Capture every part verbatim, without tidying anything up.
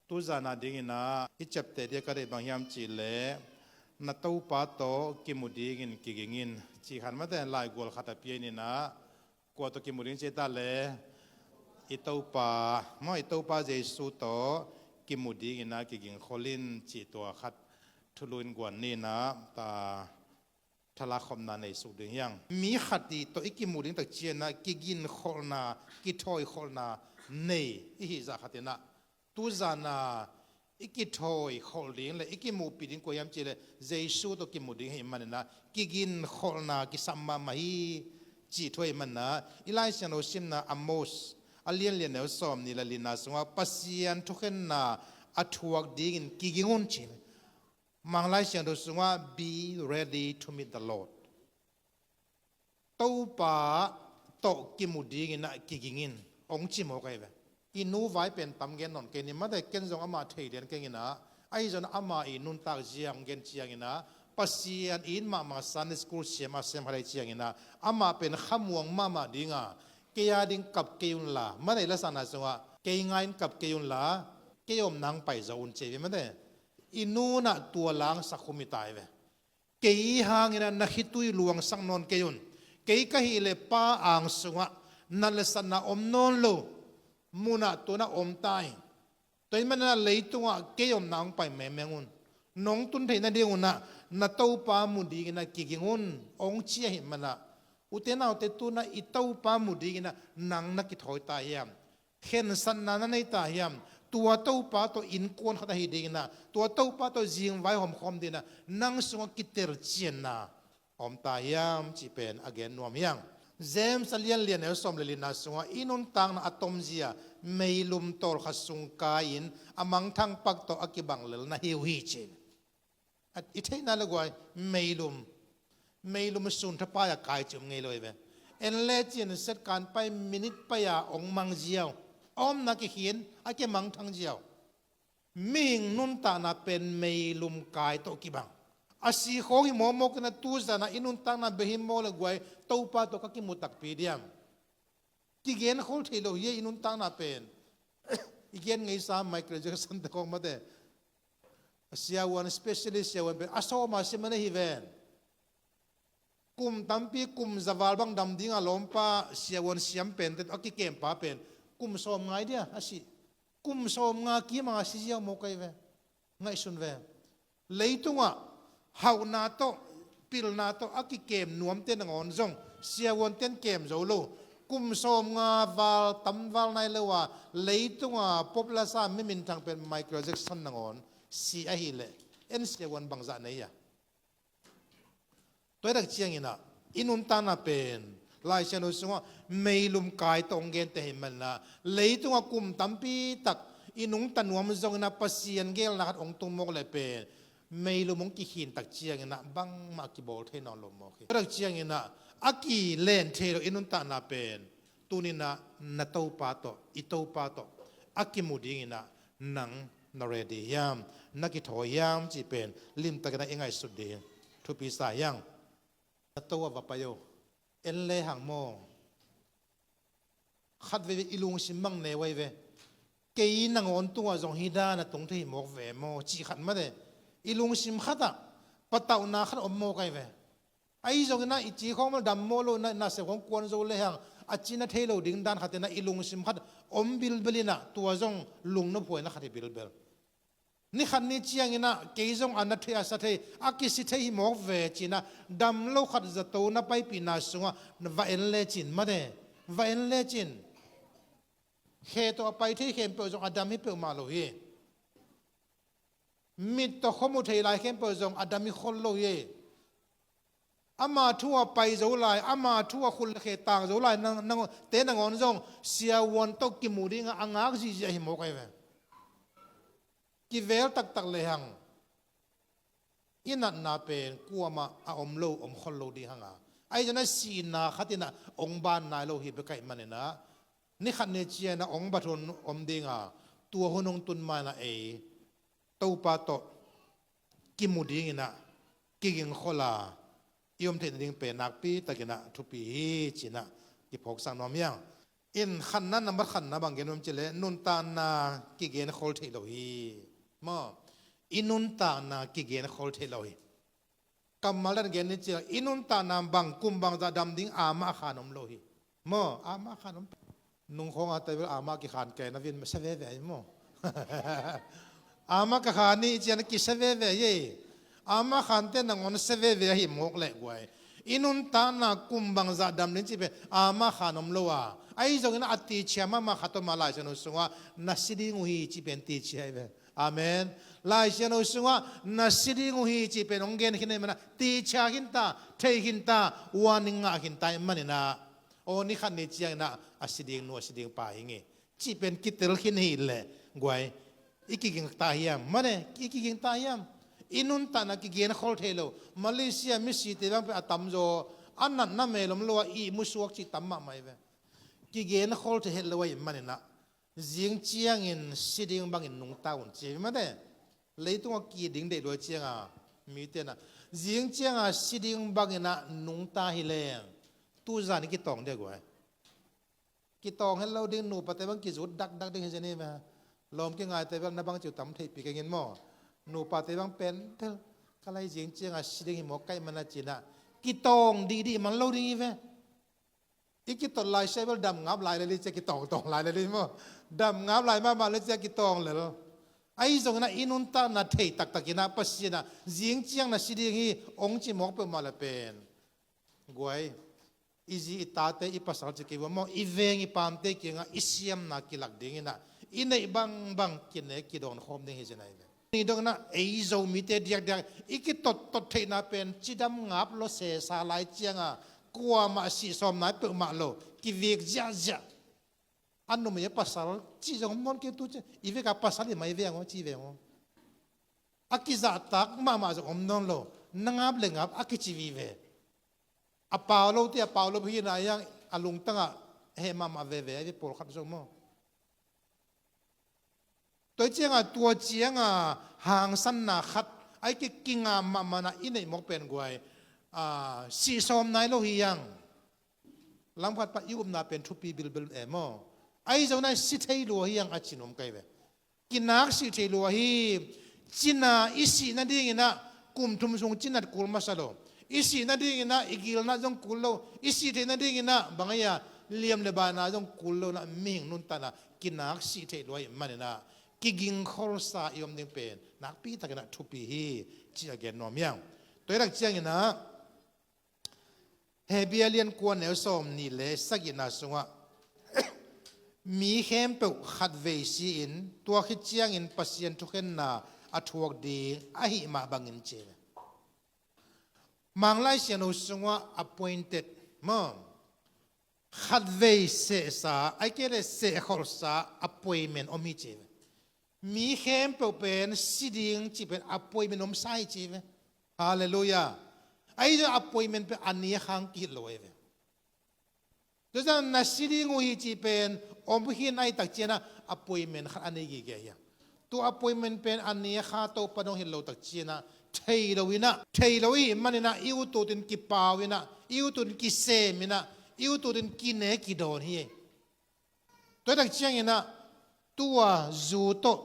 Tuzan a dingin ah i ciapteh ding a ka deih bang hiam cih leh, na Topa tawh kimu dingin kiging in, cih khat mate. Laigual khat a pia in ah, kua tawh kimu ding ci ta leh, i Topa, maw, i Topa Jesu tawh kimu dingin ah kiging khol in, cih tua khat thulu in guan ni in ah, ta thalak khopna nei suk ding hi hang. Mi khat i tawh i kimu ding tak ciangin ah kiginkholhna, kithawikholhna nei i hih zah khat in ah, tuzan a i kithawikholh ding le i kimuhpih ding kua hiam cih leh, Jesu tawh kimu ding ahih manin ah kiginkholhna kisam mahmah hi, cih thu ahih manin ah, i Lai Siangtho simna Amos a lianlian neu sawmnih le lina sungah Pasian thukhenna a thuak dingin kiging un, ci. Mang Lai Siangtho sungah, "Be ready to meet the Lord." Topa tawh kimu dingin ah kiging in, hong ci mawk ahi ve. I nu vai pen tam gen nawn kei ni mate, ken zong amah thei lian keng in ah, ahi zong amah i nuntak zia hong gen ciangin ah, Pasian i it mahmah Sunday school siam a siam khat ahi ciangin ah, amah pen khamuang mahmah ding a, kei a ding kap kei un la, mate, i lasakna sungah, "Kei ngai in kap kei un la, kei omna hong pai zo un," ci ve mate. I nu in ah tua la hong sak khum hi ta hi ve. "Kei hangin ah na khitui luangsak nawn kei un. Kei ka hih leh Pa ang sungah nat le satna om nawn lo munah tu-in ah om ta in. Tua ahih manin ah leitungah kei omna hong pai mengmeng un. Nong tun theih nadingun ah na Topa mu dingin ah kiging un," hong ci ahih manin ah, ute naute, tu-in ah i Topa mu dingin ah nang na kithawi ta hiam? Khensatna na nei ta hiam? Tua Topa tawh innkuan khat ahi dingin ah, tua Topa tawh zingvai hawmkhawm dingin ah nang sungah kitelcianna a om ta hiam, cih pen a gen nuam hi hang. James a lianlian neu sawm le lina sungah, i nuntakna a tomzia meilum tawlkhat sung kai-in a mangthang pak tawh a kibang lel na hi uh hi, ci. A, i theihna le guai, meilum, meilum sun thapai a kai ci om ngei lo hi ve. En lecin set kan pai, minit pai a hong mang ziau, a omna kikhin, a kimangthang ziau. Mihing nuntakna pen meilum kai tawh kibang. A si khawng hi mawkmawk in ah, tuzan a i nuntakna bia hi mawk le guai, Topa tawh ka kimu takpi diam? Kigen khol thei lo hi a, i nuntakna pen. I gen ngeisa Michael Jackson te khawng mate, a siavuan, especially siavuan pen a sawm a sim a na hi ven. Kum tampi, kum za val bang dam ding a lawmpa siavuan siam pen te, a kikempa pen kum sawmnga hi dia a si. Kum sawmnga kim a si ziau mawk ahi ve. Ngaihsun ve. Leitungah hauhna tawh, pilna tawh a kikem nuamte nangawn zong siavuante'n kem zo lo. Kum sawmnga val tam val nai lo a, leitungah popular sa mi minthang pen Michael Jackson nangawn si ahih leh, en siavuan bangzah nei a? Tua hi tak ciangin ah, i nuntakna pen Lai Siangtho sungah meilum kai tawh hong gente ahih manin ah, leitungah kum tampi tak i nungta nuam zongin ah, Pasian geelna khat hong tung mawk leh pen meilum hong kikhin tak ciangin ah, bangmah kibawl thei nawn lo mawk hi. Tua hi tak ciangin ah, a kilen thei lo i nuntakna pen, tuni-in ah na Topa tawh, i Topa tawh a kimu dingin ah nang na ready hiam, na kithawi hiam, cih pen limtakin ah i ngaihsut ding thupi sa hi hang. Na to a va pai o, en le hang maw. Khat veve i lungsim mang neu ahi ve. Kei nangawn tungah zong hih dan a tung thei mawk ve maw, cih khat mate. I lungsim khatah patauhna khat om mawk ahi ve. Ahi zongin ah i ci khawng maw, dam mawk lo in ah, nasep khawng kuan zo le hang, a cina thei lo ding dan khat in ah i lungsim khat om bilbel in ah, tua zong lungnophuaina khat hi bilbel. Ni khat ni ciangin ah kei zong a na thei, a sa thei, a kisi thei hi mawk ve ci-in ah, dam lo khat zato na paipihna sungah va en lecin mate, va en lecin. Khe tawh a pai thei khempeuh zong a dam hi peuhmah lo hi. Mit tawh khuamu thei lai khempeuh zong a dam hi khol lo hi. Ama thu a pai zo lai, ama thu a khut le khe tang zo lai, nang, nang, te nangawn zong siavuan tawh kimu dingah a ngak zihziah hi mawk ahi ve. Kivel taktak le hang, i natna pen kuamah a om lo, om khol lo ding hang a, ahi zongin ah sihna khat in ah hong ban nai lo hi bek ahih manin ah, ni khat ni ciangin ah hong bat hun om ding a, tua hun hong tun ma-in ah ei Topa tawh kimu dingin ah kiging khol a i om theih nading pen nakpi takin ah thupi hi ci-in ah kiphawksak nuam hi hang. In khatna, nambat khatna bang gen om cileh, nuntakna kigenkhol theih lo hi. Maw, i nuntakna kigenkhol theih lo hi. Kammal dan gen ni cia, i nuntakna bang kum bangzah dam ding amah khan om lo hi. Maw, amah khan om. Nungkhawng a table amah kikhan kei na vin masa veve hi maw. Amah ka khan ni cian kisa veve hi. Amah khante nangawn sa veve ahi mawk leh guai. I nuntakna kum bangzah dam ding cih pen amah khan om lo a. Ahi zongin a tichia mahmah khat om a Lai Siangtho sungah na si ding uh hi cih pen tichia hi ve. Amen. Lai Siangtho sungah na si ding uh hi cih pen hong gen khin ahih manin tichia khin ta, thei khin ta, warning ngah khin ta ahih manin ah, aw ni khat ni ciangin ah a si ding nu, a si ding pa hi ngei cih pen kitel khin hi leh guai, i kiging ta hiam? Mane, i kiging ta hiam? I nuntakna kigenkhol thei lo. Malaysia misite bang pen a tamzaw a natna mel om lo a ihmu suak cih tam mahmah hi ve. Kigenkhol thei het lo ahih manin ah, zing ciangin si ding bangin nungta un ci hi mate. Leitungah ki ding deih lua cianga mite na, zing cianga si ding bangin ah nungta hi leng, tuzan i kitawng ding a guai. Kitawng het lo ding, nupate bang kizut dakdak ding hi zen hi meh. Lawm kingaite bel na bang ciu tam theihpih kengin maw. Nupate bang pentel ka lai, zing cianga si ding hi mawk ka hih mana cinah kitawng dihdih man lo ding hi ve. I kitot lai sia bel dam ngap lai lel hi cia kitawngtawng lai lel hi maw. Dam ngap lai mahmah lel cia kitawng lel. Ahi zongin ah i nuntakna thei taktakin ah Pasian ah zing ciang na si ding hi hong ci mawk peuhmah le pen, guai, i zi i tate i pasal ci kei vua maw, i veng i pamte kiangah i siamna kilak dingin ah i neih bangbang kine kidawn khawm ding hi zen ahi ve. Ni dongin ah ei Zomite diakdiak i kitottot theihna pen cidam ngap lo sesa lai cianga kuamah sihsawm nai peuhmah lo, kivik ziahziah. A numei a pasal cih zong om nawn kei tu ci, i veka pasal i mai veng aw ci veng aw. A kizahtak mahmah zong om nawn lo, na ngap le ngap a kici vive. A pau lo ti a pau lo hi na yang a lungtangah heh mahmah veve a vi pawlkhat zong maw. Tua cianga, tua cianga hangsanna khat ai ki kinga mahmahna i neih mawk pen guai, a, sihsawm nai lo hi yang. Lamkhat pa i upna pen thupi bilbil e maw. Ahi zongin ah si thei lua hi ang a ci nuam kai ve. Kinak sih thei lua hi. Cina i sih nadingin ah kum thum sung cinat kul masa lo. I sih nadingin ah i gilna zong kul lo. I sih thei nadingin ah bang a ia liam le baina zong kul lo na mihing nuntakna kinak sih thei lua hi manin ah kigingkholsa i om ding pen nakpi takin ah thupi hi ci a gen nuam hi ang. Tua i lak ciangin ah Hebrew lian kua neu sawm nih le sagihna sungah mi khempeuh khatvei si-in tua khit ciangin Pasian thukhenna a thuak ding ahih mah bangin ci hi. Manglai Siangtho sungah appointed maw, khatvei sehsa ai kei le sehkholhsa appointment om hi ci hi. Mi khempeuh pen si ding cih pen appointment omsa hi ci hi ve. Halleluiah. Ahi zong appointment pen a ni a khang kihilh lo ahi ve. Tua zan na si ding uh hi cih pen om khin ahi tak cianah appointment khat a nei gige hi a. Tua appointment pen a ni a kha Topa dong hilh lo tak cianah thei lo inah, thei lo i hih maninah i ututin kipau inah, i ututin kisem inah, i ututin kine kidawn hi. Tua tak cianginah tua zu tawh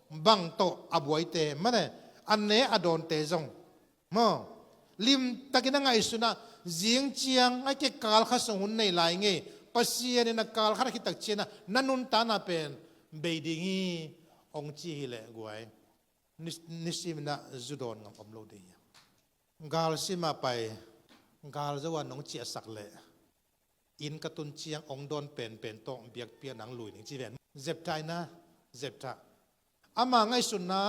bang tawh a buaite mane a ne a dawnte zong maw, limtakin a ngaihsunah zing ciang a kikal kha sung hun nei lai ngei. Pasian in a kal khat a khit tak cianah na nuntakna pen bei ding hi hong ci hileh guai, ni, nisiminah zu dawn ngam om lo ding hi. Galsima pai, galzo a nong ciahsak leh inn ka tun ciang hong dawn penpen tawh biakpiakna hong lui ning ci ven. Zeptha ina, Zeptha. Ama ngaihsutna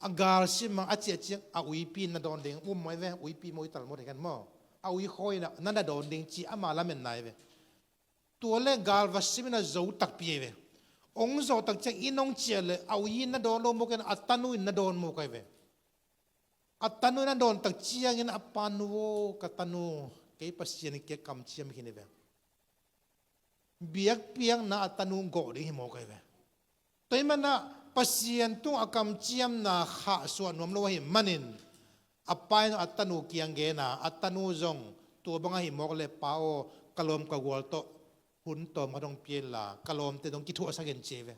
a galsim a ciah ciang a uipi na dawn ding um mai ve, uipi maw i tal maw thei khen maw? A ui khawi na na dawn ding ci ama lamen nai ve. Tua le gal va simin a zo takpi ai ve. Hong zawh tak ciang inn hong ciah le a ui in na dawn lo maw ken a tanu in na dawn maw kai ve. A tanu in a dawn tak ciangin a panu aw, ka tanu, kei Pasian in kei kamciam khin hi ve. Biakpiakna a tanu gawh ding hi maw kai ve. Tua hi manah Pasian tung a kamciamna khahsuah nuam lo ahi manin a pa in a tanu kiang gena, a tanu zong tua bang ahi mawk le pa aw, ka lawm ka gual tawh hun tawm khat hong pia inla ka lawmte dong kithuahsak in ci hi ve.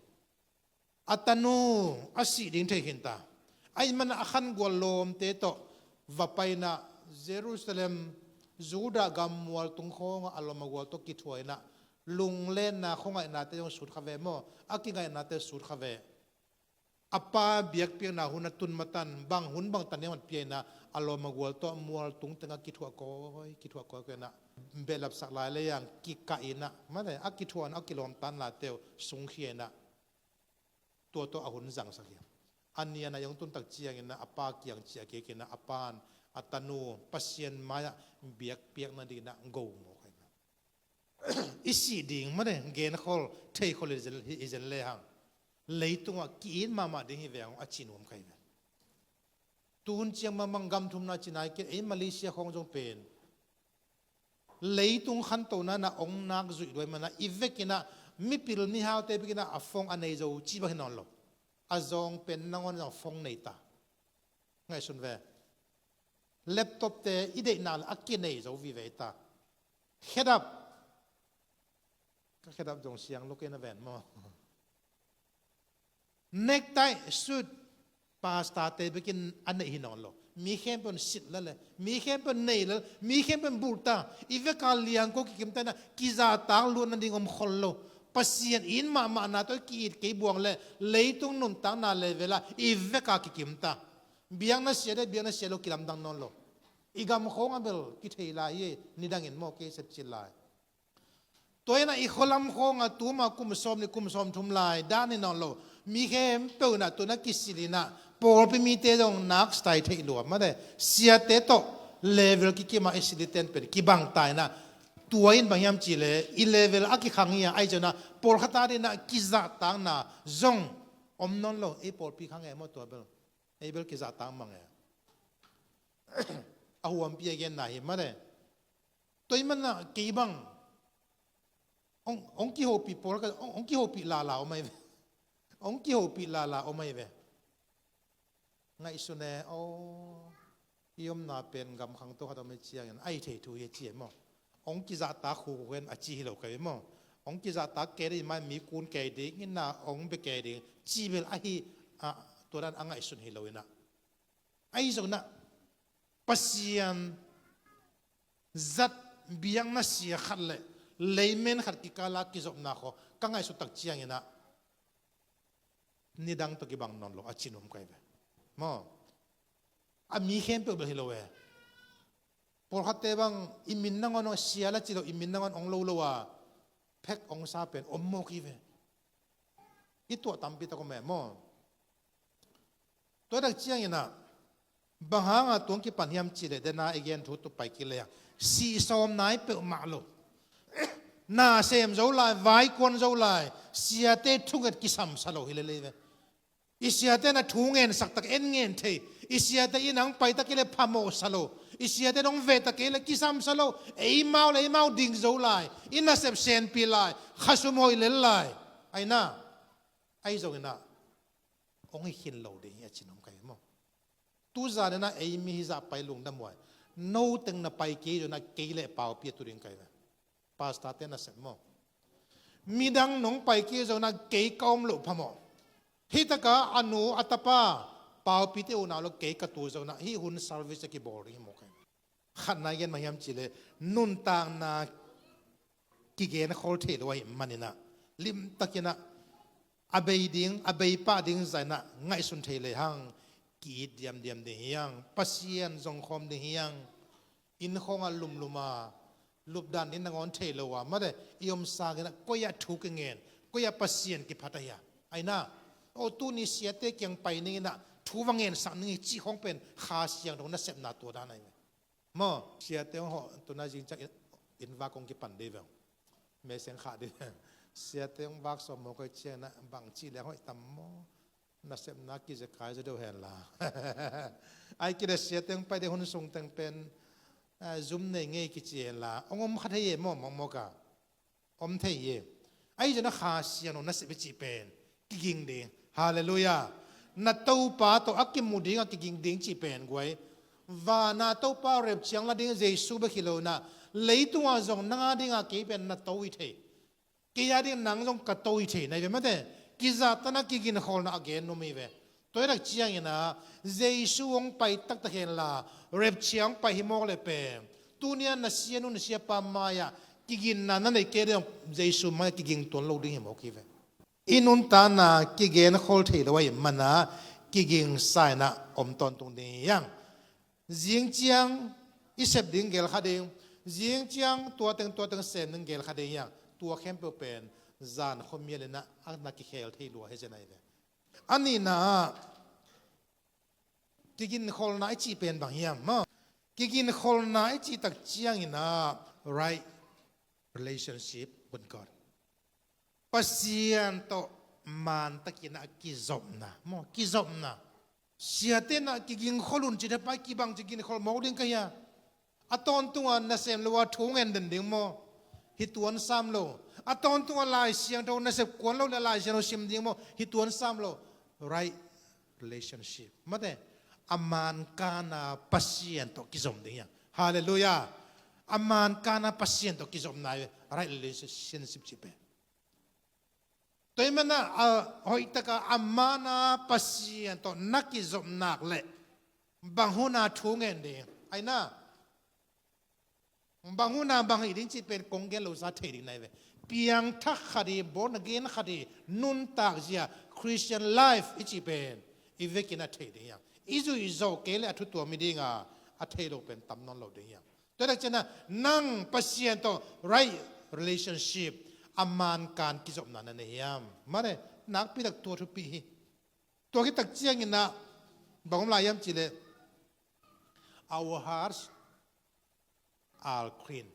A tanu a sih ding thei khin ta. Ahih manin a khangual lawmte tawh va pai inah Jerusalem, Judah gam mualtung khawngah a lawm a gual tawh kithuah inah lunglenna khuangaihnate zong sut kha ve maw, a kingaihnate sut kha ve. A pa biakpiakna hun a tun matan bang hun bang tan ding mat pia inah a lawm a gual tawh mualtung tengah kithuah kawi, kithuah kawi, kawi inah behlapsak lai le yang kikah inah mate a kithuah inah a kilawmtan late uh sungkhia inah tua tawh a hun zangsak hi. A nian a hong tun tak ciangin a pa kiang ciah kik inah a pan a tanu Pasian mai-ah biakpiak nadingin a go mawk hi. I sih ding mate genkhol theikhol hi zen, hi zen le hang leitungah ki-it mahmah ding hi ve hong a ci nuam kha hi ve. Tuhun ciang mahmah gam thumna ci nai kei, ei Malaysia khawng zong pen leitung khanto nana ong nak zuih duai mana i vekinah mipil mihaute bekinah a phone a nei zo cih bang hi nawn lo. A zawng pen nangawn zong phone nei ta. Ngaihsun ve. Laptop te i deihna le a kinei zo vive ta. Khedap. Ka khedap zong siang luk in a ven maw? Necktie, suit, pastor te bekin a neih hi nawn lo. Mi khempeuh in sit la le, mi khempeuh in nei la le, mi khempeuh in bulh ta. I veka liangko kikimta inah kizahtak luat nading om khol lo. Pasian in mahmahna tawh i ki-it kei buang le leitung nuntakna level ah i veka kikimta. Biakna sia de, biakna sia lo kilamdang nawn lo. I gam khawng a bel kithei lai hi, nidangin maw kei sepcil lai. Tua inah i khualam khawngah tuma kum sawm nih kum sawm thum lai dan hi nawn lo. Mi khempeuh inah tuna kisil inah pawlpi mite zong nak style theih lua mate siate tawh level kikimah i siliten pen kibang ta inah tua in bang hiam cih le i level a kikhang hi a, ahi zongin ah pawlkhat a dingin ah kizahtakna zong om nawn lo. Ei pawlpi khang e maw tua bel? Ei bel kizahtak mang e. A huampi a genna hi mate. Tua ahih manin ah kei bang hong, hong kihopih pawlkhat, hong, hong kihopih lala om ahi ve. Hong kihopih lala om ahi ve. Ngaihsun e aw, i omna pen gam khangto khat om hi ciangin a hi thei thu hi a ci e maw? Hong kizahtak khukhu hen a ci hi lo ka hi maw? Hong kizahtak kei ding, mai mi kun kei ding, inn ah hong bia kei ding cih bel ahi, ah, tua dan a ngaihsun hi lo inah. Ahi zongin ah Pasian zat biakna sia khat le leimen khat kikal a kizopna khaw ka ngaihsut tak ciangin ah nidang tawh kibang nawn lo a ci nuam ka hi ve. Maw? A mi khempeuh bel hi lo e. Pawlkhatte bang i min nangawn hong sia la ci lo, i min nangawn hong lo lo a phek hong sa pen om mawk hi ve. I tuah tampi tak om e maw? Tua tak ciangin ah bang hanga tua hong kipan hiam cih leh dena i gen thu tu pai kik le hang sih sawm nai peuhmah lo. Na sem zo lai, vaikuan zo lai, siate thunget kisamsa lo hi lel hi ve. I siate na thu ngensak tak en ngen thei. I siate inn ah hong pai tak hi leh phamawhsa lo. I siate hong veh tak hi leh kisamsa lo. Eimau le eimau ding zo lai, i nasep senpi lai, khasum hoih lel lai. Aina, ahi zongin ah hong hi khin lo ding hi a ci nuam ka hi maw? Tuzan inah ei mi hizah pai lungdam huai. No teng na pai kei zongin ah kei le Paupi a tu ding ka hi ve. Pastor te nasep maw? Midang nong pai kei zongin ah kei ka om loh phamawh. Hih takah a nu a tapa Paupi te unau lo kei ka tu zongin ah hih hun service a kibawl ding hi maw ka hi ve. Khatna i gen mah hiam cih leh nuntakna kigen khol thei lo ahih manin ah limtakin ah a bei ding, a bei pah ding zah inah ngaihsun thei le hang ki-it diamdiam ding hi hang. Pasian zongkhawm ding hi hang. Inn khawngah lumlum a, lupdan in nangawn thei lo a, mate i om sangin ah koi ah thu kingen, koi ah Pasian kiphat ahi a? Aina, aw tuni siate kiang pai ning inah thu va ngensak ning hi cih khawng pen Kha Siangtho nasepna tua dan ahi ve. Maw, siate hong hawh tuna zingciang inn, inn vak kong kipan dei veng. Meseng khah dei veng. Siate hong vak sawm maw koi ciang na bang cih leng hoih tam maw? Nasepna kizekai zaw deuh henla. Ai kile siate hong pai dei hun sung teng pen, ah, zum nei ngei kici henla. Hong om kha thei e maw, mawkmawk a. Om thei hi. Ahi zongin ah Kha Siangtho nasep i cih pen kiging ding. Halleluiah. Na Topa tawh a kimu ding a kiging ding cih pen guai, vana Topa rapture la ding Jesu bek hi lo inah, leitungah zong nang a dingah kei pen na To hi thei. Kei a ding nang zong ka to hi thei na hi ve mate. Kizahtakna kiginkholhna a gen nuam hi ve. Tua hi tak ciangin ah Jesu hong pai taktak henla, rapture hong pai hi mawk leh pen, tuni-a na sianu na siapa mai-ah kiginna na neih kei leh zong Jesu mai-ah kiging tuan lo ding hi mawk hi ve. I nuntakna kigenkhol thei lo ahih manin ah kigingsa-in ah om tawntung ding hi hang. Zing ciang i sep ding gel kha ding, zing ciang tua teng tua teng sem ding gel kha ding hi hang. Tua khempeuh pen zan khuamial-in ah a na kikhel thei lua hi zen ahi ve. A nihna ah kiginkholhna i cih pen bang hiam maw? Kiginkholhna i cih tak ciangin ah right relationship with God. Pasian tawh mantakin ah kizopna maw, kizopna. Siate in ah kiginkhol un ci thei pah, kibang ci, ginkholh mawk ding ka hia? A tawntung a nasem lo a thu ngen den ding maw? Hi tuan sam lo. A tawntung a Lai Siangtho nasep kuan lo leh a Lai Siangtho sim ding maw? Hi tuan sam lo. Right relationship. Mate, a mankan a Pasian tawh kizom ding hi hang. Halleluiah. A mankan a Pasian tawh kizopna hi ve, right relationship cih pen. Tua ahih manin ah, a, hoihtak a a man a Pasian tawh na kizop nak leh bang hun a thu ngen ding? Ahi na, bang hun a bang hih ding cih pen kong gen lo zah thei ding na hi ve. Piangthak khat hi, born again khat hi, nuntak zia, Christian life i cih pen i vekin a thei ding hi hang. I zuih zawh kei leh a thu tuam hi ding a, a thei lo pen tam nawn lo ding hi hang. Tua hi tak ciangin ah nang Pasian tawh right relationship, a mankan kizopna na nei hiam? Mate, nakpi tak tua thupi hi. Tua khit tak ciangin ah bang om lai hiam cih leh, our hearts are clean.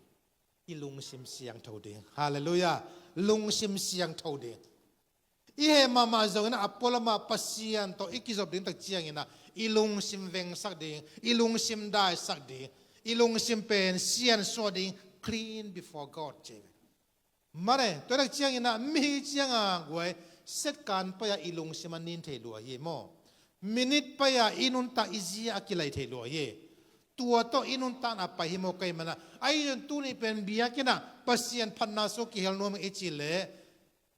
I lungsim siangtho ding. Halleluiah. Lungsim siangtho ding. I heh mahmah zongin ah a pualam ah Pasian tawh i kizop ding tak ciangin ah i lungsim vengsak ding, i lungsim daisak ding, i lungsim pen siansuah ding, clean before God ci hi ve. Mate, tua hi tak ciangin ah mi hi ciang a guai, second pai-a i lungsim a nin thei lua hi maw? Minute pai-a i nuntak i zi a kilai thei lua hi. Tua tawh i nuntakna pai hi mawk ahih manin ah, ahi zongin tuni pen biakinn ah Pasian phatna sung kihel nuam ing i cih leh,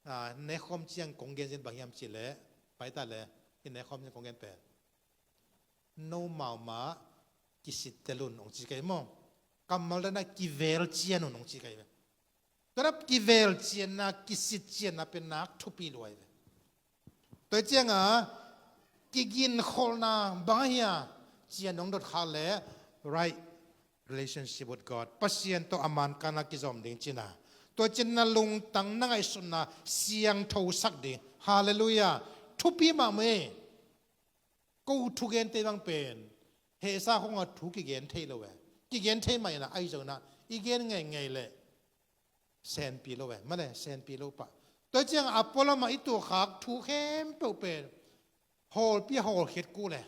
a, nekhawm ciang kong gen zen bang hiam cih leh, pai ta leh, i nekhawm ciang kong gen pen, nomau mah kisittel un hong ci ka hi maw? Kammal dan ah kivelcian un hong ci ka hi ve. Tua dan a kivelcianna, kisitcianna pen nak thupi lua hi ve. Tua hi ciang a kiginkholhna bang ahi a, cian hong dot khak leh right relationship with God. Pasian tawh a mankan a kizom ding cihna. Tua ciang na lungtang, na ngaihsutna siangthosak ding. Halleluiah. Thupi mahmah hi. Ko thugente bang pen hehsa khong a thu kigen thei lo e. Kigen thei mah in ah, ahi zongin ah i gen ngeingei leh senpi lo e. Mate, senpi lo pah. Tua hi ciang a pualam ah i tuahkhak thu khempeuh pen hawlpi a hawlkhiat kul e.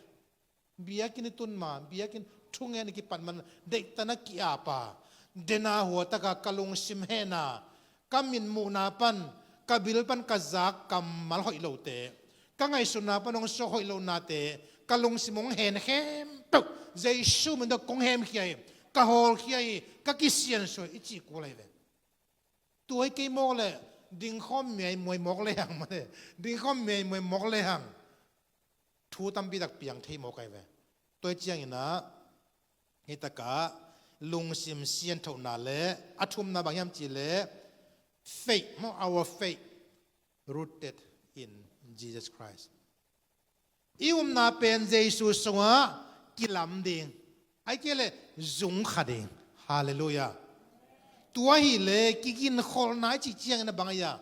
Biakinn i tun ma, biakinn thungen i kipat man, deihtak a ki-ap a, den a huatak a ka lungsim hehna, ka mitmuhna pan, ka bil pan ka zak kammal hoih lote, ka ngaihsutna pan hong suak hoih lohnate, ka lungsim hong hen khempeuh Jesu min tawh kong hemkhia hi, ka hawlkhia hi, ka kisiansuah hi, i cih kul ahi ve. Tua hi kei mawk leh dingkhawm miaimuai mawk lehang, mate, dingkhawm miaimuai mawk lehang thu tampi tak piang thei mawk ahi ve. Tua hi ciangin ah, hih tak ah lungsim sianthona leh a thumna bang hiam cih leh faith maw, our faith rooted in Jesus Christ. I upna pen Jesu sungah kilam ding, ahih kei leh zungkha ding. Halleluiah. Tua hi leh kiginkholhna i cih ciangin a bang ahi a,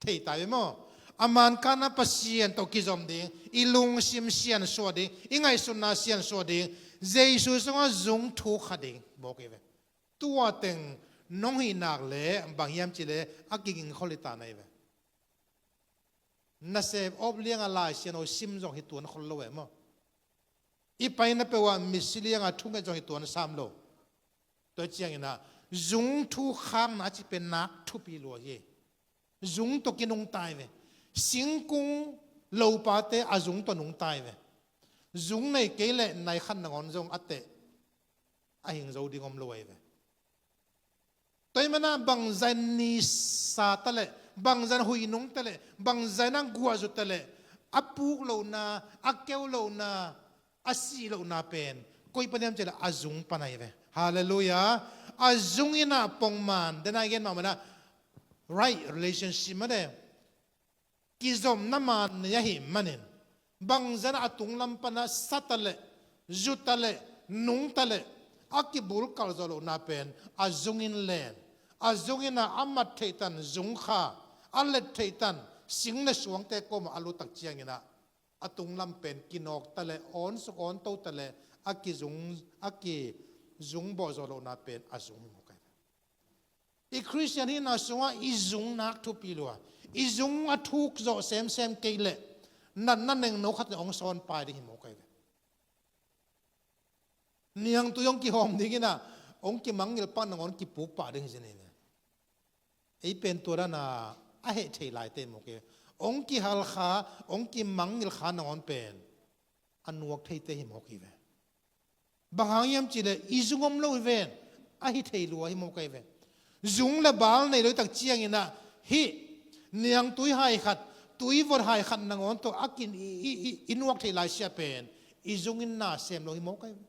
thei ta ve maw? A mankan a Pasian tawh kizom ding, i lungsim siansuah ding, i ngaihsutna siansuah ding, Jesu sungah zung thuk kha ding mawk hi ve. Tua teng nong hih nak leh bang hiam cih leh a kiginkhol hi ta na hi ve. Nasep awp liang a Lai Siangtho sim zong hi tuan khol lo e maw? I paina peuh ah misi liang a thunget zong hi tuan sam lo. Tua hi ciangin ah zung thuk khakna a cih pen nak thupi lua hi. Zung tawh kinungta hi ve. Singkung lopate a zung tawh nungta hi ve. Zung nei kei leh nai khat nangawn zong a teh a hing zo ding om lo ahi ve. Tua ahih manin ah bangzah in nisa ta leh Bangzah in huih nungta leh, bangzah in a guahzuta leh, a puk lohna, a keu lohna, a sih lohna pen koi pan hiam cih leh a zung pan ahi ve. Halleluiah. A zung in a pongman, den a gen mahmah in a right relationship mah de, kizomna man nei ahih manin, bangzah in a tunglam pan a sata leh, zuta leh, nungta leh, a kibulkalh zawh lohna pen a zung in len, a zung in a a mat theih tan zung kha, a let theih tan sing leh suangte kawmah a lut tak ciangin a, a tunglam pen kinawkta leh, awnsuk awntota leh, a kizung, a kizung bawh zawh lohna pen a zung hi mawk ahi ve. I Khristian hihna sungah i zung nak thupi lua, i zung a thuk zawh semsem kei leh, natna nengno khat in hong sawn pai ding hi mawk ahi ve. Niangtui hong kihawm ding in a, hong kimangngilh pah nangawn kipuk pah ding hi zen ahi ve. Ei pen tua dan a, a heh thei laite hi mawk hi ve. Hong kihal kha, hong kimangngilh kha nangawn pen a nuak theite hi mawk hi ve. Bang hang hiam cih leh i zung om lo hi ven, a hi thei lua hi mawk ahi ve. Zung leh bal nei lo hi tak ciangin a, hih niangtui hai khat, tuivot hai khat nangawn tawh a kin i, i, i, i nuak theih lai sia pen i zung in na sem lo hi mawk ahi ve.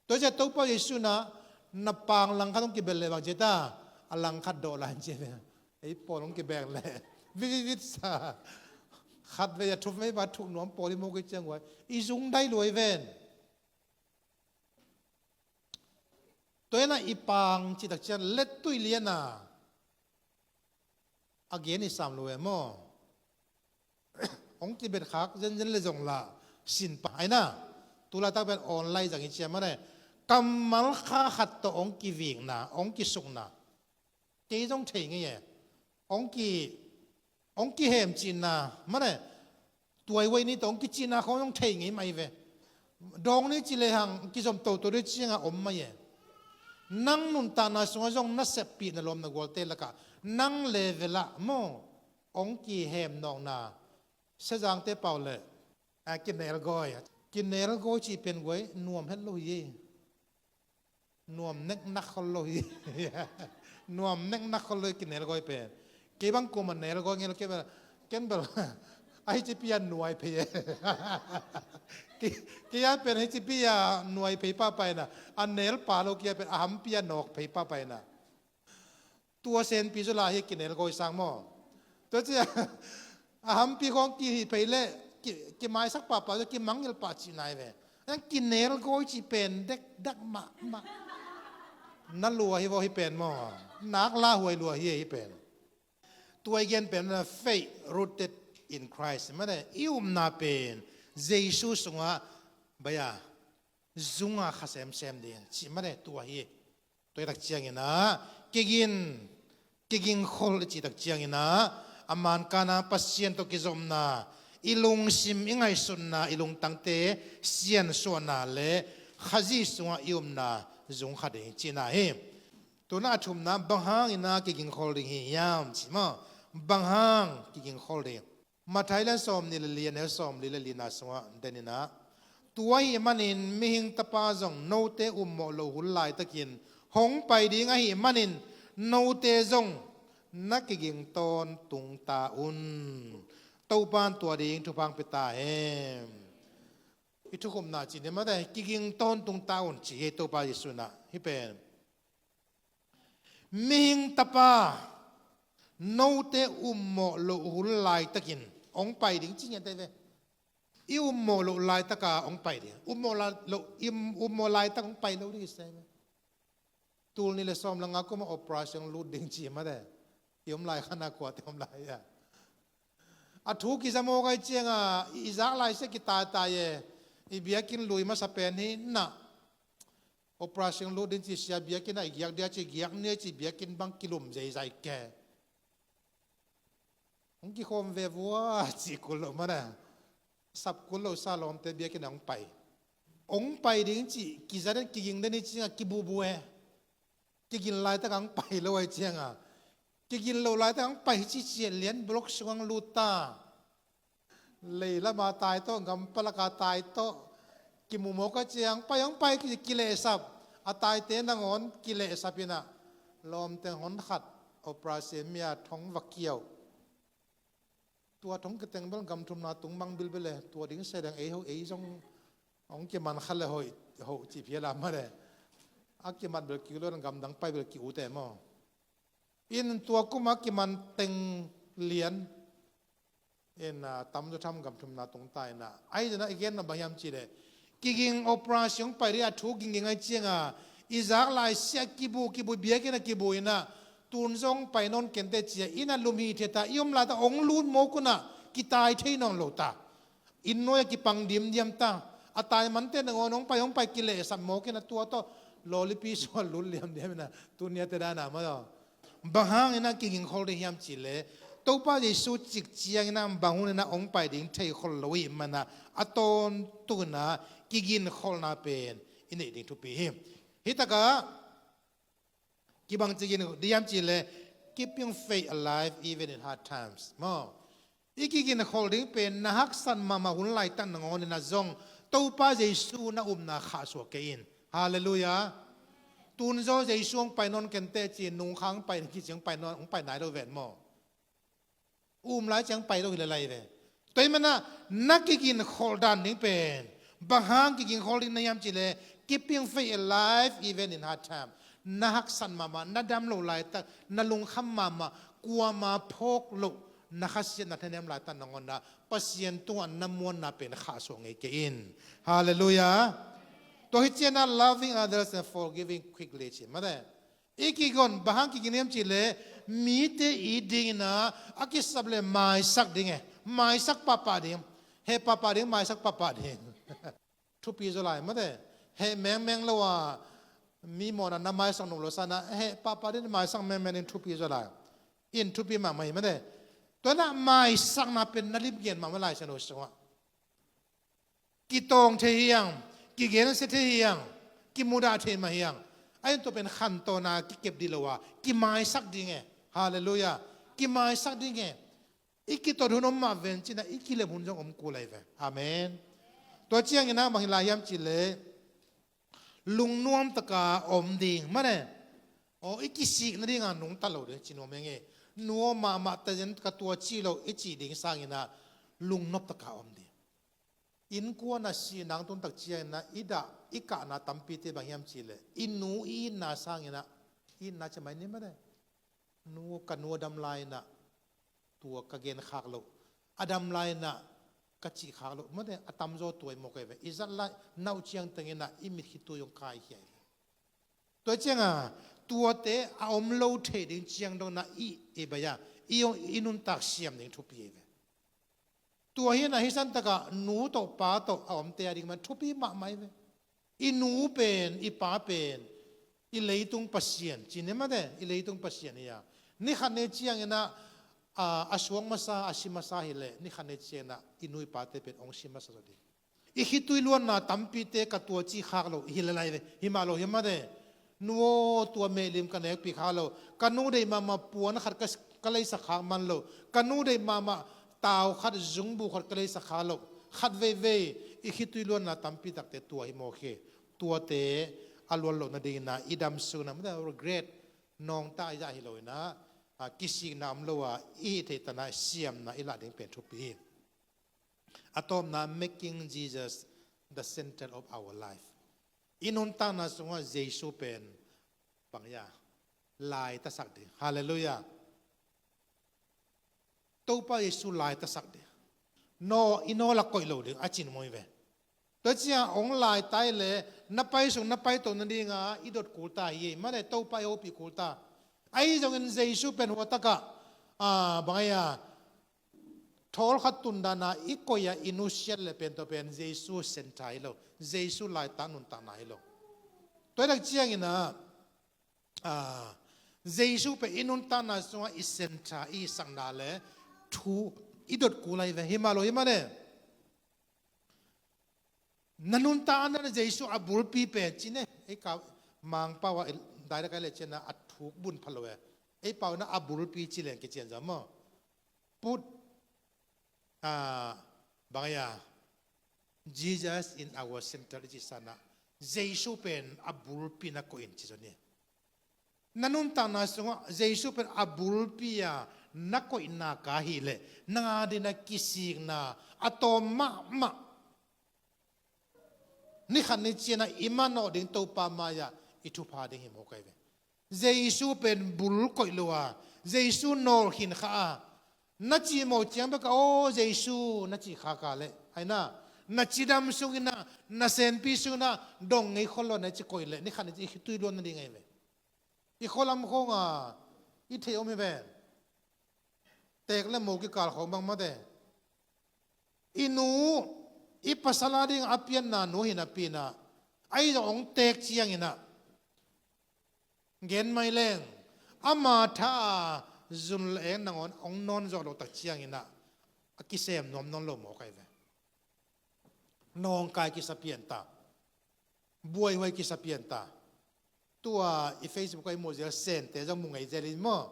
Tua ciah Topa Jesu in a, na pang langkhat hong kibelh leh bang ci ta, a langkhat dawh lai ci ve. Ei pawl hong kibeng leh vivivit sa, khatvei a thum vei ba thuk nuam pawl hi mawk hi ciang guai, i zung dai lua hi ven. Tua in a i pang cih tak ciang lettui lian a, a gen i sam lo e maw? Hong kibet khak zenzen leh zong lah sin pah ahi na. Tu laitak pen online zang hi ciam mah ne. Kammal kha khat tawh hong kivikna, hong kisukna, kei zong thei ngei e. Hong ki, hong kihem cihna mah ne. Tuaihuai ni tawh hong kicihna khawng zong thei ngei mah hi ve. Dawng ni ci lehang kizom toto dih ciang a om mah hi e. Nang nuntakna sungah zong na seppih na lawm na gualte lakah nang level ah maw, hong kihem nawkna, Siazangte pau leh, a, kinelgawi. Kinelgawi cih pen guai nuam het lo hi. Nuam neknak khol lo hi. Nuam neknak khol lo hi kinelgawi pen. Kei bang kuamah nelgawi ngel kei bel, ken bel, a hi cipi a nuai phei e. Kei, kei a pen hi cipi a nuai phei pahpah in a, a nel pah lo kei a pen a hampi a nawk phei pahpah in a. Tua senpi zaw lai hi kinelgawi sang maw? Tua ciah a hampi khawng kihih phei leh, ki, kimaisak pahpah zaw kimangngilh pah cihna hi ve. Nang kinelgawi cih pen dekdak mahmah. Na lua hi vaw hi pen maw? Nak lauhuai lua hi hi pen. Tua i gen pen na faith rooted in Christ. Mane i upna pen Jesu sungah baia zunga kha semsem ding cih mane tua hi. Tua i tak ciangin ah, kigin, kigingkhol i cih tak ciangin ah, a mankana Pasian tawh kizopna, i lungsim, i ngaihsutna, i lungtangte siansuahna le Khazih sungah i upna zung kha ding cihna hi. Tuna a thumna, bang hangin ah kigingkhol ding hi hiam cih maw? Bang hang kigingkhol ding? Matthai lian sawmnih le li, a neu sawmli le lina sungah denin ah, tua ahih manin mihing tapa zong note ummawh loh hun laitakin hong pai ding ahih manin note zong na kiging tawntung ta un. Topan tua ding thupha pia ta hen. I thukhupna cih ni mate, kiging tawntung ta un ci hi Topa Jesu in ah, hih pen. Mihing tapa note ummawh loh hun laitakin hong pai ding ci ngiat ve. I ummawh loh laitaka hong pai ding. Ummawh la-, loh, i ummawh laitak hong pai lo ding i sem e. Tul nih le sawm le nga kuma operation lut ding ci mate. I om lai khana kuate om lai a. A thu kiza mawk ai cianga, i zak lai sia kitaitai e. I biakinn lui masa pen hi na. Operation lut ding ci sia biakinn a i giak dia ci giak nia ci biakinn bang kilum zeizai ke. Hong kikhawm ve vua ci kul lo mana. Sap kul lo sa lawmte biakinn a hong pai. Hong pai ding ci kiza den kiging den hi cianga kibubu e. Kigin laitak ang pai lo ai cianga. Kigin lo laitak ang pai ci ciat lian block sung ang lut ta. Lei lama tai tawh, gam palaka tai tawh. Kimu mawk a ciang, pai ang pai ki, kilehsap. A taite nangawn kilehsap in ah. Lawmte hon khat. operation mi a thong va kiau. Tua thong kiteng bel gam thumna tung mang bilbel e, tua ding se dang ei ho ei zong hong kiman kha le hoih, hoh cih phial a mah le. A kimat bel ki lo, gam dang pai bel ki ut e maw. In tua kum a kiman teng lian in, ah, tamzaw tham gam thumna tung ta in ah. Ahi zongin ah i gen nop bang hiam cih leh, kiging operation pai ding a thu gingging ahih ciangin ah, i zak lai siah kibu, kibu, biakinn ah kibu in ah, tun zong pai nawn kei inteh ci-a, inn ah lum hithiat a, i om laitak hong lut mawk un ah, kitai thei nawn lo ta. Inn nuai ah kipang dimdiam ta. A tai mante nangawn hong pai, hong pai kilehsap mawk in ah, tua tawh lawlipi sung ah lut liamliam in ah, tuni a te dan a maw. Bang hangin ah kiging khol ding hiam cih leh, Topa Jesu cik ciangin ah bang hun in ah hong pai ding thei khol lo ahih manin ah, a tawntung in ah kigin kholna pen i neih ding thupi hi. Hi tak ah, kibang ci gin ding hiam cih leh, keeping faith alive even in hard times maw. I kigin khol ding pen na haksat mahmah hun laitak nangawn in ah zong, Topa Jesu na upna khahsuah kei in. Halleluiah. Tun zaw Jesu hong pai nawn kei inteh ci, nung kha hong pai ding kici, hong pai nawn, hong pai nai lo ven maw. Um lai ciang pai lo hi le lai ve. Tua ahih manin ah na kigin khol dan ding pen, bang hang kigin khol ding na hiam cih leh, keeping faith alive even in hard time. Na haksat mahmah, na dam loh laitak, na lungkham mahmah, kuamah phawk loh, na khasiatna thahnem laitak nangawn ah, Pasian tungah na muanna pen khahsuah ngei kei in. Halleluiah. Tua hi ciangin ah loving others and forgiving quickly ci mate. I kigon, bang hang kigin hiam cih leh, mite it ding in ah, a kisap leh maisak ding e. Maisak pahpah ding. Heh pahpah ding, maisak pahpah ding. Thupi zaw lai mate. Heh mengmeng lo a, mi mawhna na maisak nop lo sangin ah, heh pahpah ding, maisak mengmeng ding, thupi zaw lai. In thupi mahmah hi mate. Tua in ah maisakna pen na lim gen mahmah Lai Siangtho sungah. Kitawng thei hi hang, kigensia thei hi hang, kimudah thei mah hi hang. Ahi zongin tua pen khantohna kikep ding lo a, kimaisak ding e. Halleluiah. Kimaisak ding e. I kitot hun om mah ven ci-in ah, i kilem hun zong om kul lai ve. Amen. Tua ciangin ah bang hi lai hiam cih leh, lungnuam taka om ding mate. Aw, i kisik nading a nungta lo ding ci nuam ing e. Nu aw, mahmah ta zen, ka tua ci lo i cih ding sangin ah, lungnop taka om ding. Innkuan ah sihna hong tun tak ciangin ah, i dah, i kahna tampite bang hiam cih leh, i nu i itna sangin ah, i itna ci mai ni mate. Nu, ka nu a dam lai in ah, tua ka gen khak loh. A dam lai in ah, ka cih khak loh mate, a tamzaw tua hi mawk hi ve. I zat lai, na uh ciangteng in ah, i mit khitui hong kai hi ve. Tua ciangin ah, tuate a om lo theih ding ciang dong in ah, i, i bai a, i, i nuntak siam ding thupi hi ve. Tua hi in ah, hi san tak ah nu tawh pa tawh a omte a ding mah thupi mahmah hi ve. I nu pen, i pa pen, i leitung Pasian ci ni mate, i leitung Pasian hi a. Ni khat ni ciangin ah, a, a suak masa, a si masa hi leh, ni khat ni ciangin ah, i nu i pate pen hong si masa zaw ding. I khitui luanna tampite, ka tua ci khak loh hi le lai ve, hi mah lo hi mate. Nu aw, tua mehlim ka nekpih khak loh. Ka nu deih mahmah puan khat ka, ka leisak khak man loh. Ka nu deih mahmah tau khat, zungbu khat ka leisak khak loh. Khat veivei, i khitui luanna tampi takte tua hi mawk hi. Tuate a luan loh nadingin ah, i dam sung in ah, mate, regret, nawngta i zah hi lo in ah, a, kisikna om lo a, i hih theih tan ah siamna i lah ding pen thupi hi. A tawpna, making Jesus the center of our life. I nuntakna sungah Jesu pen bang hiam, laitasak ding. Halleluiah. Topa Jesu laitasak ding. Naw, i naw lak koih lo ding, a cin mawi ve. Tua ciang hong laitai leh, na pai sung, na pai to nading a, i dot kul ta hi, mate, Topa i hopih kul ta. Ahi zongin Jesu pen hua tak ah, a, bang hiam, thawl khat tun dan a i koih a i nusiat leh pen, tua pen Jesu center hi lo, Jesu laitak nuntakna hi lo. Tua hi tak ciangin ah, a, Jesu pen i nuntakna sungah i center i sakna leh thu i dot kul lai ve, hi mah lo hi mate. Na nuntakna ah Jesu a bulpi pen ci ne, ei ka Mangpau ah, direct ah leh cian ah, a thuk bun pha lo e. Ei pau in ah a bulpi ci leng kician zaw maw. Put, ah, bang hiam, Jesus in our center i ci san ah, Jesu pen a bulpi na koih in ci zaw ni. Na nuntakna sungah Jesu pen a bulpi a na koihna ka hih leh, nang a dingin a kisikna a tawm mahmah. Ni khat ni ciangin i manawh ding Topa mai-ah i thupha ding hi mawk ahi ve. Jesu pen bul koih lo a, Jesu nawlkhin kha a, na cih mawh ciang bek a, "Aw Jesu," na cih khak leh, ahi na, na cidam sungin ah, na senpi sungin ah dong ngei khol lo na ci koih leh, ni khat ni ciang i tui luan nading ahi ve. I khualam khawng a i theih om hi ve. Teek le mo kikal khawng bang mate. I nu, i pasal a ding a pianna nu hi napi-in ah, ahi zong hong teek ciangin ah, gen mai leng, ama tha a zun le eng nangawn hong nawn zawh loh tak ciangin ah, a kisem nuam nawn lo mawk ahi ve. Nawngkai kisa pian ta. Buaihuai kisa pian ta. Tua i Facebook ah i muh zel Sente zong mu ngei zel in maw.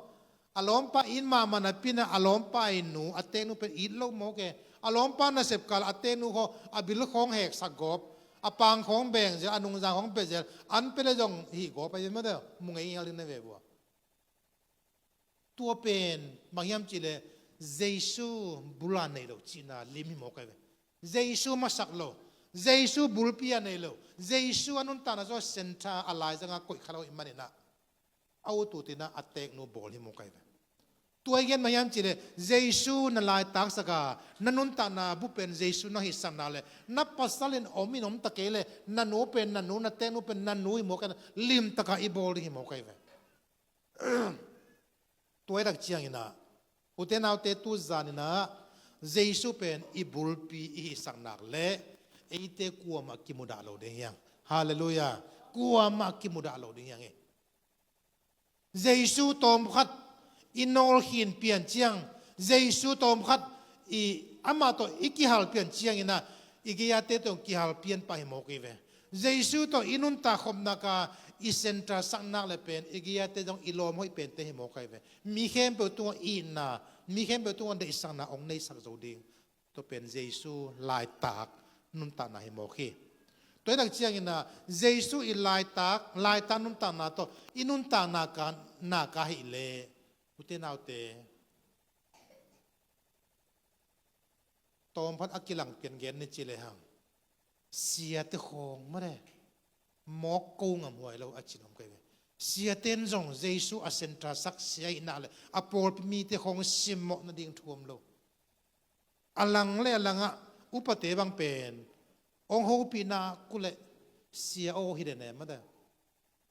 A lawmpa it mahmah napi-in ah, a lawmpa i nu, a teeknu pen it lo mawk e. A lawmpa nasep kal a teeknu khaw, a bil khawng heksak gawp, a pang khawng beng zel, a nungzang khawng pia zel, an pia le zong hih gawp ahi mawk e, mu ngei ngial ding na ve vua. Tua pen bang hiam cih leh, Jesu bul a nei lo cihna lim hi mawk ahi ve. Jesu masak lo, Jesu bulpi a nei lo, Jesu a nuntakna zong a centre a laizang a koih kha lo ahih manin ah, a ut ut in ah a teeknu bawl hi mawk ahi ve. Tua i gen bang hiam cih leh, Jesu na laitaksak a, na nuntakna bu pen Jesu na hihsak nak leh, na pasal in om in om ta kei leh, na nu pen na nu, na teeknu pen na nu hi mawk ahi na, limtak a i bawl ding hi mawk ahi ve. Tua i tak ciangin ah, ute naute, tu zanin ah Jesu pen i bulpi i hihsak nak leh, eite kuamah kimudah lo ding hi hang. Halleluiah. Kuamah kimudah lo ding hi hang e. Jesu tawmkhat i nawlkhin pian ciang, Jesu tawmkhat i, amah tawh i kihal pian ciangin ah, i gei-ate tawh kihal pian pah hi mawk hi ve. Jesu tawh i nuntak khop nak a, i centre sak nak leh pen, i gei-ate zong i lawm hoih pente hi mawk ahi ve. Mi khempeuh tungah itna, mi khempeuh tungah deihsakna hong neisak zo ding. Tua pen Jesu laitak nuntakna hi mawk hi. Tua i tak ciangin ah, Jesu i laitak, laitak nuntakna tawh i nuntakna ka, na ka hih leh, ute naute, tawmphat a kilang pian gen ni ci lehang, siate khawng mate, mawk ko ngamhuai lo a cin om kei ve. Siate in zong Jesu a centre sak sia ahih nak leh, a pawlpi mite khawng simmawh nading thu om lo. A lang le a langah upate bang pen hong hopihna kul leh, sia aw hi den e mate.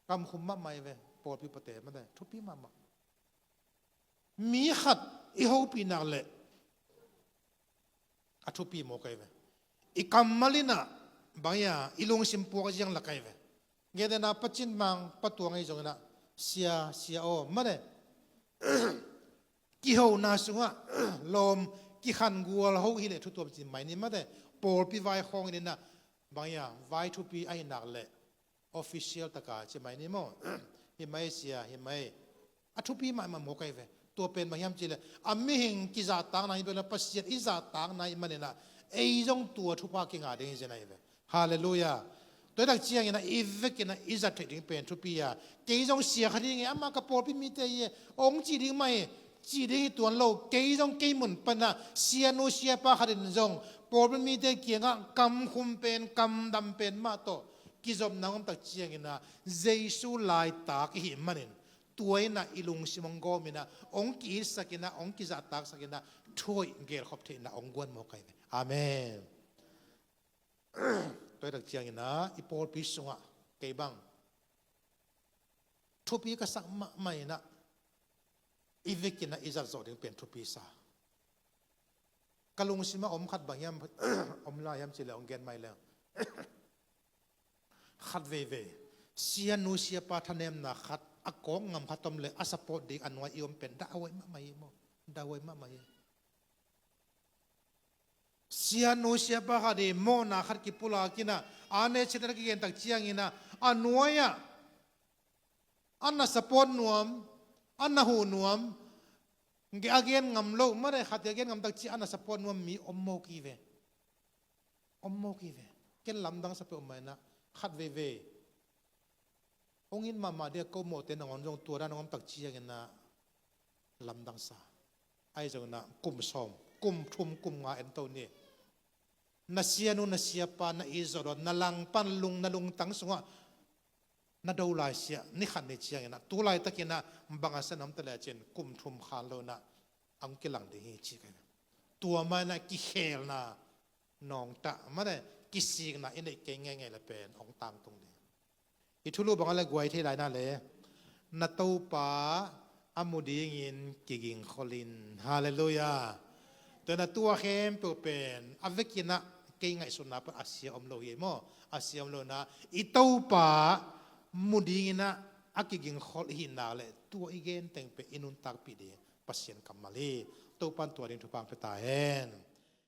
Kamkhum mahmah hi ve, pawlpi upate mate, thupi mahmah. Mi khat i hopih nak leh a thupi mawk ahi ve. I kammal in ah bang hiam, i lungsim puak ziang lak ahi ve. Ngetna Pa Cin Mang, Pa Tuang ahi zongin ah, sia, sia aw mate, kihona sungah lawm kikhan gual ho hi leh thu tuam ci mai ni mate. Pawlpi vai khawng in ah, bang hiam, vai thupi ahih nak leh official taka ci mai ni maw. Hi mai sia, hi mai. A thupi mahmah mawk ahi ve. Tua pen bang hiam cih leh, a mihing kizahtakna hi bek leh, Pasian i zahtakna ahih manin ah, ei zong tua thupha kingah ding hi zen ahi ve. Halleluiah. Tua i tak ciangin ah, i vekin ah i zat theih ding pen thupi a, kei zong sia kha ding hi, amah ka pawlpi mite hi e, hong cih ding mah hi, cih ding hi tuan lo. Kei zong kei mun pan ah, sianu siapa khat in zong pawlpi mite kiangah kamkhum pen, kamdam pen mah tawh kizopna hong om tak ciangin ah, Jesu laitak i hih manin, tua in ah i lungsim hong gawm in ah, hong ki-itsak in ah, hong kizahtaksak in ah, thu hoih gelkhop theihna hong guan mawk ahi ve. Amen. Tua i tak ciangin ah, i pawlpi sungah kei bang thupi ka sak mahmah in ah, i vekin ah i zat zawh ding pen thupi sa. Ka lungsim ah om khat bang hiam, om lai hiam cih leh hong gen mai leng. Khat veivei, sianu siapa thanemna khat a kawk ngam khat om leh, a support ding a nuai i om pen dahhuai mahmah hi maw. Dahhuai mahmah hi. Sianu siapa khat i mawhna khat kipulak in ah, a ne chet a kigen tak ciangin ah, a nuai ah a na support nuam, a na huh nuam, a gen ngam lo mate, khat i a gen ngam tak ciang a na support nuam mi om mawk hi ve. Om mawk hi ve. Ken lamdang sa peuhmah in ah, khat veivei, Hong it mahmah ding a ko mawhte nangawn zong tua dan hong om tak ciangin ah lamdang sa. Ahi zongin ah kum sawm, kum thum, kum nga en to ni. Na sianu, na siapa, na it zawh lo, na langpan lung, na lungtang sungah na do lai siah, ni khat ni ciangin ah, tu laitakin ah bang a san om ta le cin, kum thum khan lo in ah hong kilang ding hi ci ka hi. Tua mah in ah kikhelna nawngtah mah le kisikna i neih kei ngeingei le pen hong tangtung ding. I thulu bang a le guai thei lai na le, na Topa a mu dingin kigingkhol in. Halleluiah. Tua na tua khempeuh pen a vekin ah kei ngaihsutna pan a sia om lo hi maw? A sia om lo na, i Topa mu dingin ah a kigingkhol i hihna le tua i gen teng pen i nuntakpih ding Pasian kammal hi. Topan tua ding thupha hong pia ta hen.